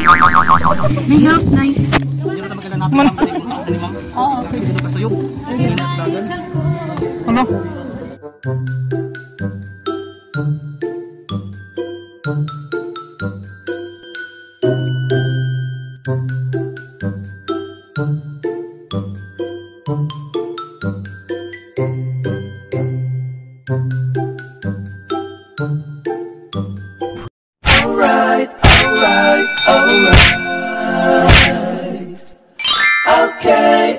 Nay, help, nay. Ano? Alright, alright. Okay.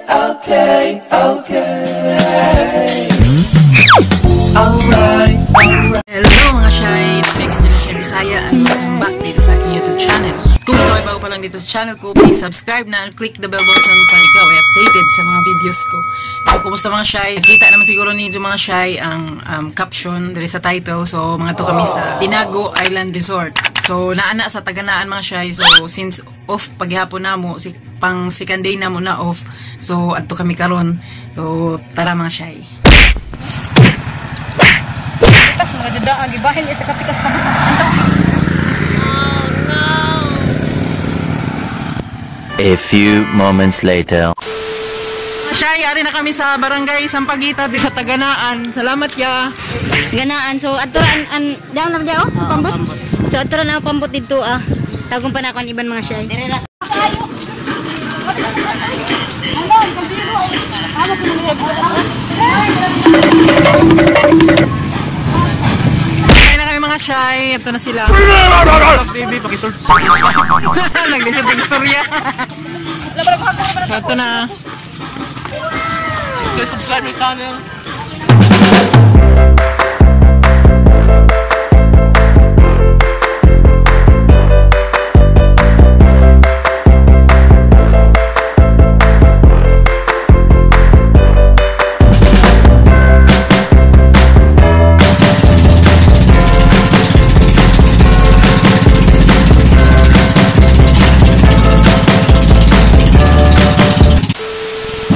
Alright, alright. Hello mga Shy! It's me, Angela Shy Bisaya, and welcome back dito sa aking YouTube channel. Kung ikaw ay bago pa lang dito sa channel ko, please subscribe na and click the bell button para ikaw ay updated sa mga videos ko. So, kumusta mga Shy? Nakita naman siguro ninyo mga Shy ang caption diri sa title. So, mga to kami sa Tinago Island Resort. So, naana sa Taganaan mga Shy. So, since off paghapon namo, si, pang second day namo na off. So, adto kami karon. So, tara mga Shy. Pikas mga dadaan, gibahin niya sa kapikas ka. A few moments later. Shy, ari na kami sa Barangay Sampaguita di sa Taganaan. Salamat ya. Ganaan so adto an down lang diya oh pambot. So adto ra na ang pambot didto ah. Tagong pa na ako ang iban mga shy. Kaya na kami mga Shy. Ito na sila. TV, pakisort. Naglisod ng istorya. Ito na. Please subscribe my channel.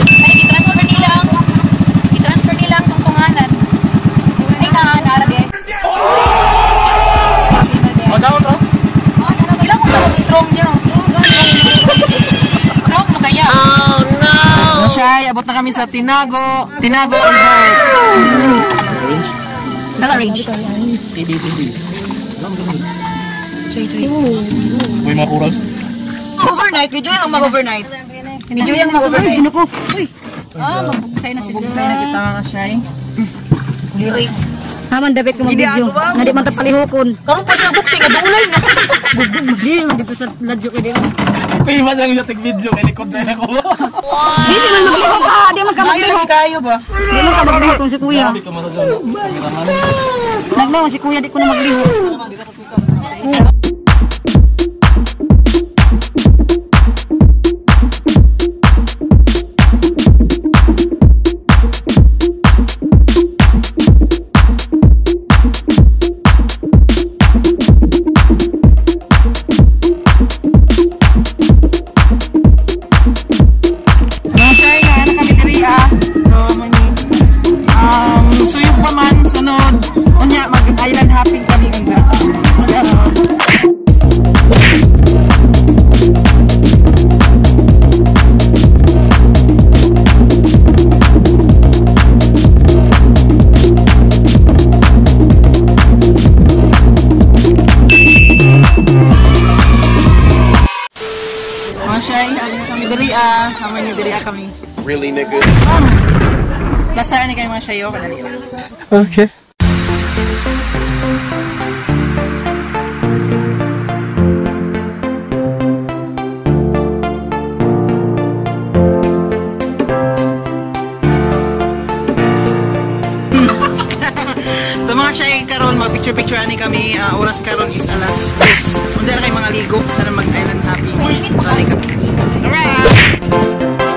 Ay, i-transfer nila ang tungtunganan. Ay, naanara din. O, down, bro. Ilang ko tawag strong niya. Strong mo kaya? Mga Shy, abot na kami sa Tinago. Tinago Resort. Bella range. TV, TV. May mga corals. Overnight, video yung mag-overnight. Video yung mag-overnight. Ano ko? Uy, Mabugsay na kita mga Shy. Lirik. haman dapat ko mag-video. Nga di man ta palihukon. Karon pa siya buksing, adulay na. Di man dito sa ladyo ko di. Uy, mas ang tig video, kay likod na ako. Di man maglihok ah, di man ka Kayo maglihok. kayo ba? Di man ka maglihok kung si kuya. Grabe ka masasabi. Cameraman. Naglaw si kuya di ko na maglihok. Mga Shy, nga na kami diri ah. So, mani. Suyog pa man, sunod. Unya, mag-island hopping kami unta. So, Mga Shy, ari na kami diri ah. Kami ni diri ah kami. Really, nigga? Basta ani kayo mga Shy, oh, kadali lang. Okay. So mga Shy, karon mag picture picture ani kami. Oras karon is alas 2. Unta na kay mga ligo, sana mag island hopping. Balik kami. Alright.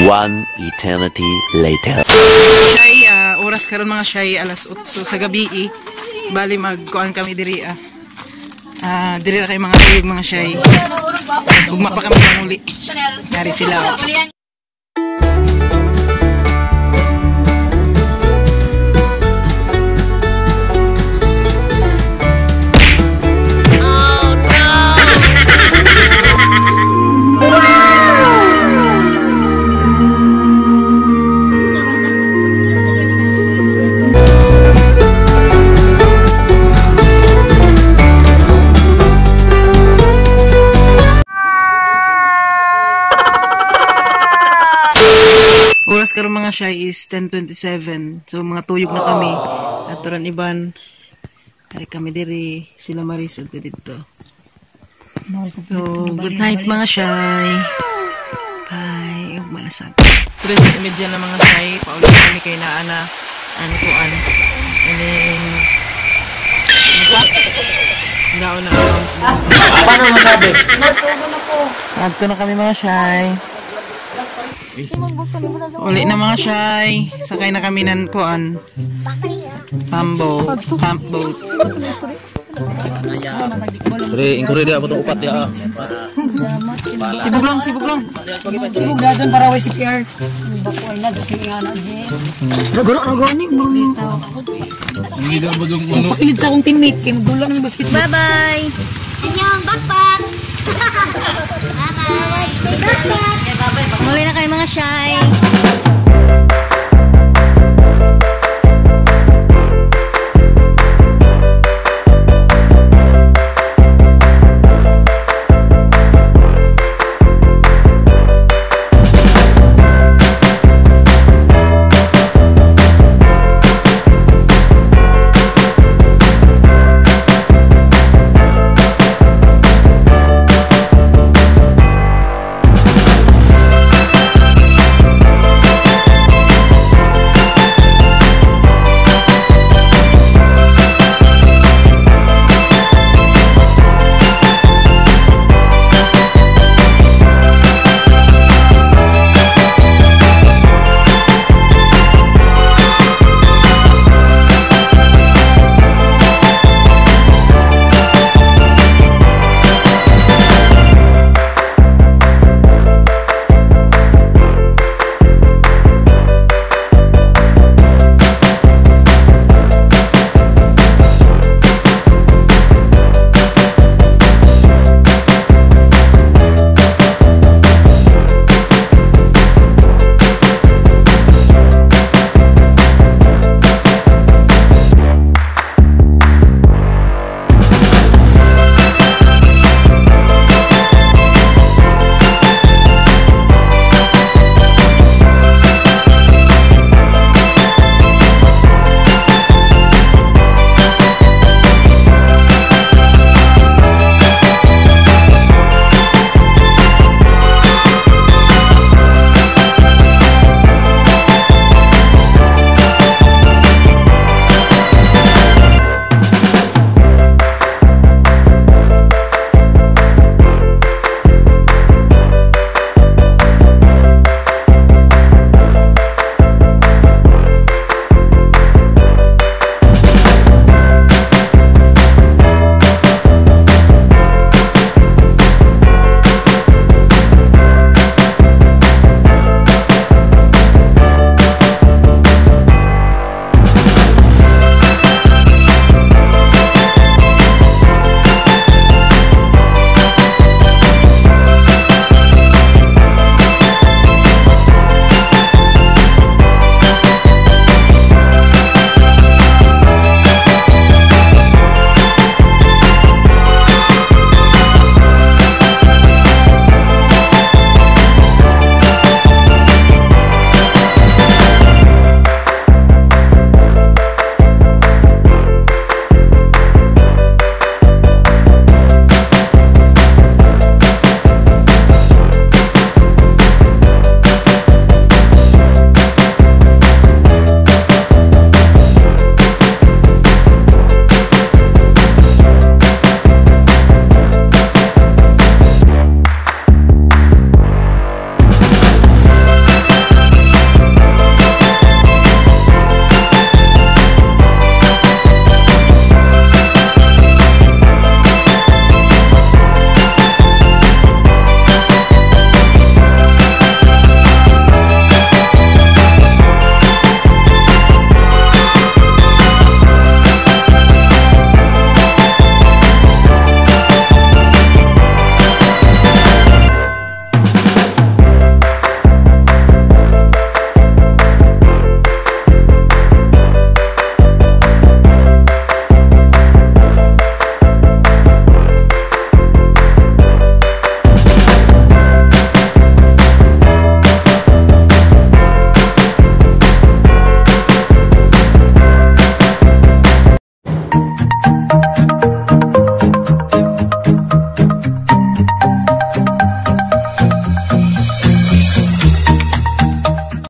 One eternity later. Shy, oras karon mga shy, alas 8 sa gabi eh. Bali magkuan kami diri ah. Diri ra kay mga tuyog mga shy. Ugma pa kami muli. Yari sila. Oras karon mga shy is 10:27. So mga tuyog na kami. At turan iban ay kami diri sila Maris at dito. So good night mga shy. Bye. Ug malasag. Stress imedya na mga shy. Paulit kami kay naana ano kuan. Ining Gaon na account. Paano masabi? Adto na kami mga shy. Uli na mga shy. Sakay na kami ng kuan. Pump boat. Pre, inquiry dia betul upat ya. Sibog lang, sibog lang. Sibog na dyan para way CPR. Rago ni. Hindi daw betul ano. Pakilid sa akong teammate kay magdula ng basketball. Bye-bye! Anyong backpack! Bye-bye! Backpack! Muli na kayo mga shy!